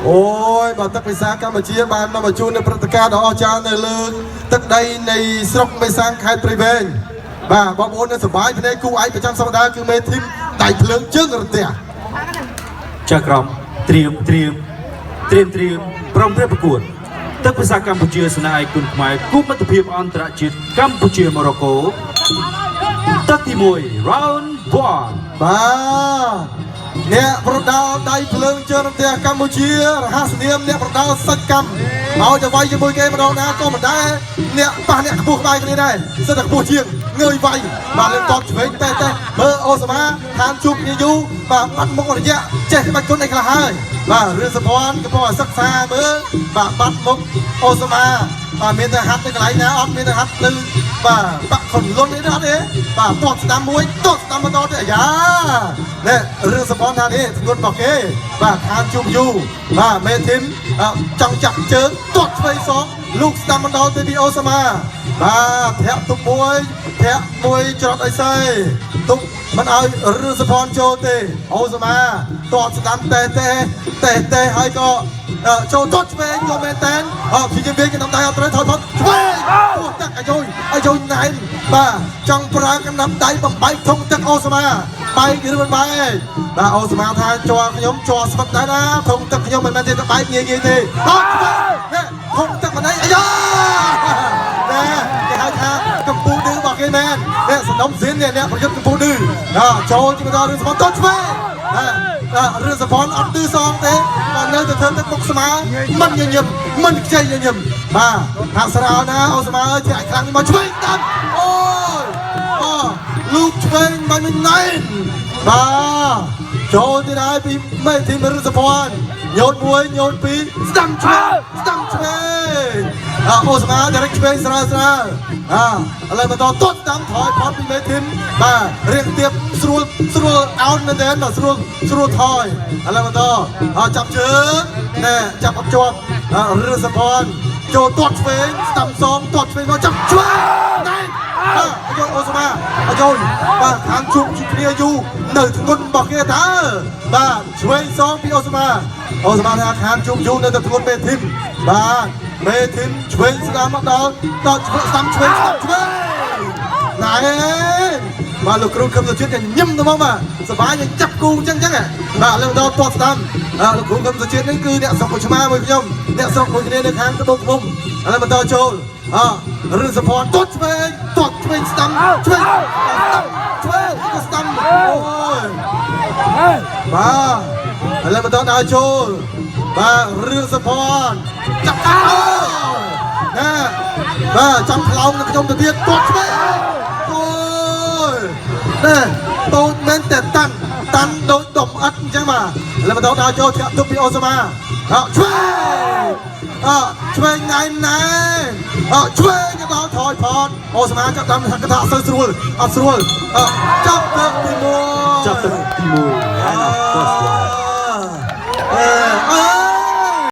អូយបាទទឹកពិសាកម្ពុជាបាននាំមកជូននៅព្រឹត្តិការណ៍ដ៏អស្ចារ្យនៅលើទឹកដីនៃស្រុកមេសាងខេត្តព្រៃវែងបាទបងប្អូននៅសប្បាយភ្នែកគូឯកប្រចាំសប្តាហ៍គឺមេធីមដៃភ្លើងជើងរន្ទះ ចៅក្រមត្រៀមត្រៀមត្រៀមត្រៀមព្រមព្រៀបប្រកួតទឹកភាសាកម្ពុជាស្នេហ៍ឯកគុណខ្មែរគូមិត្តភាពអន្តរជាតិកម្ពុជាម៉ូរ៉ូកូទឹកទី1 round 1 បាទអ្នកប្រដាល់ដៃភ្លើងជើងរន្ទះកម្ពុជារហស្សនាមអ្នកប្រដាល់សាច់កម្មឲ្យទៅវាយជាមួយគេម្ដងណាក៏មិនដែរអ្នកប៉ះអ្នកខ្ពស់ក្បែរគ្នាដែរសិតតែខ្ពស់ជាងងើយវាយបាទលើកតបឆ្វេងតែតែមើលអូសាម៉ាខានជួបគ្នាយូរបាទបាត់មុខរយៈចេះក្បាច់គុណអីខ្លះហើយបាទរឿងសភ័នកំពុងតែសិក្សាមើលបាទបាត់មុខអូសាម៉ាបាទមានតែហាត់នៅកន្លែងណាអត់មានតែហាត់នៅបាទបាក់ខុនលុននេះអត់ទេបាទទាត់ស្ដាំមួយទាត់ស្ដាំបន្តទៀតអាយ៉ានេះរឿងសភ័នថានេះធ្ងន់របស់គេបាទខានជួបយូរបាទមេធីមចង់ចាប់ជើងទាត់ឆ្វេងសងលោកស្ដាំបន្តទៅពីអូសាម៉ាបាទធាក់ទុកមួយធាក់មួយច្រត់អីសីទុកមិនឲ្យរឿងសភ័នចូលទេអូសាម៉ាទាត់ស្ដាំតេតេតេតេហើយក៏ចូលទាត់ឆ្វេងយកមែនតែនអព្យាយាមវាយកណ្ដាប់ដៃអត់ត្រូវថយផុតឆ្វេងពោះទឹកអាយុយអាយុយណែនបាទចង់ប្រើកណ្ដាប់ដៃបំបែកធុងទឹកអូសាម៉ាបែកឬមិនបែកបាទអូសាម៉ាថាជ័រខ្ញុំជ័រស្វិតដែរណាធុងទឹកខ្ញុំមិនមែនទេទៅបែកងាយងាយទេអត់ឆ្វេងនេះធុងទឹកម្នេះអាយ៉ាណែគេហៅថាកម្ពុជាឌឺរបស់គេមែននេះសំណុំស៊ីននេះអ្នកប្រយុទ្ធកម្ពុជាឌឺណាចូលជាបន្តរឿងសពតឆ្វេងណារឿងសពនអត់ឌឺសងទេបាទនៅតែធ្វើទឹកមុខស្មើមិនញញឹមមិនខ្ចីញញឹមបាទហាក់ស្រាលណាអូស្មើអើយធាក់ខ្លាំងមកឆ្វេងតាមអូយអូលោកឆ្វេងបាញ់មិនណែនបាទចូលទៀតហើយពីមេធីមរឿងសភ័នញោតមួយញោតពីរស្ដាំឆ្វេងស្ដាំឆ្វេងអអូស្មាតែឆ្វេងស្រាលស្រាលអាឥឡូវបន្តទាត់តាមថយផុតពីមេធីមបាទរៀងទៀបស្រួលស្រួលអោនមែនទែនបាទស្រួលស្រួលថយឥឡូវបន្តអចាប់ជើងណែចាប់អត់ជាប់រឿងសភ័នចូលទាត់ឆ្វេងស្ដាំសងទាត់ឆ្វេងមកចាប់ឆ្វេងណែបាទអាយអូស្មាអាយបាទខាងជួបគ្នាយូរនៅធ្ងន់របស់គេតើបាទឆ្វេងសងពីអូស្មាអូស្មាថាខាងជួបយូរនៅតែធ្ងន់មេធីមបាទមេធីមឆ្វេងស្ដាំមកដល់ដល់ឆ្វេងស្ដាំឆ្វេងស្ដាំឆ្វេងណែបាទលោកគ្រូខឹមសុជាតិញឹមទៅមកបាទសបាយនឹងចាប់គូអញ្ចឹងអញ្ចឹងបាទលើដល់ទាត់ស្ដាំលោកគ្រូខឹមសុជាតិនេះគឺអ្នកស្រុកឆ្មាមួយខ្ញុំអ្នកស្រុកមួយគ្នានៅខាងត្បូងឃ្មុំឥឡូវបន្តចូលអរឿងសភ័នទាត់ឆ្វេងទាត់ឆ្វេងស្ដាំឆ្វេងស្ដាំឆ្វេងក៏ស្ដាំអូយបាទឥឡូវបន្តដល់ចូលបាទរឿងសភ័នចាប់អូណែបាទចាំខ្លោងនឹងខ្ញុំទៅទៀតទាត់ឆ្វេងអូយណែតូចមែនតែតាន់តាន់ដូចដុំអិតអញ្ចឹងបាទឥឡូវបន្តដល់ចូលធាក់ទុកពីអូសាម៉ាអឆ្វេងអឆ្វេងណែនណែនអឆ្វេងទៅដល់ថយផតអូសាម៉ាចាប់តាមថាកថាអត់សូវស្រួលអត់ស្រួលអចាប់ទឹកទី1 ចាប់ទឹកទី1ហើយណា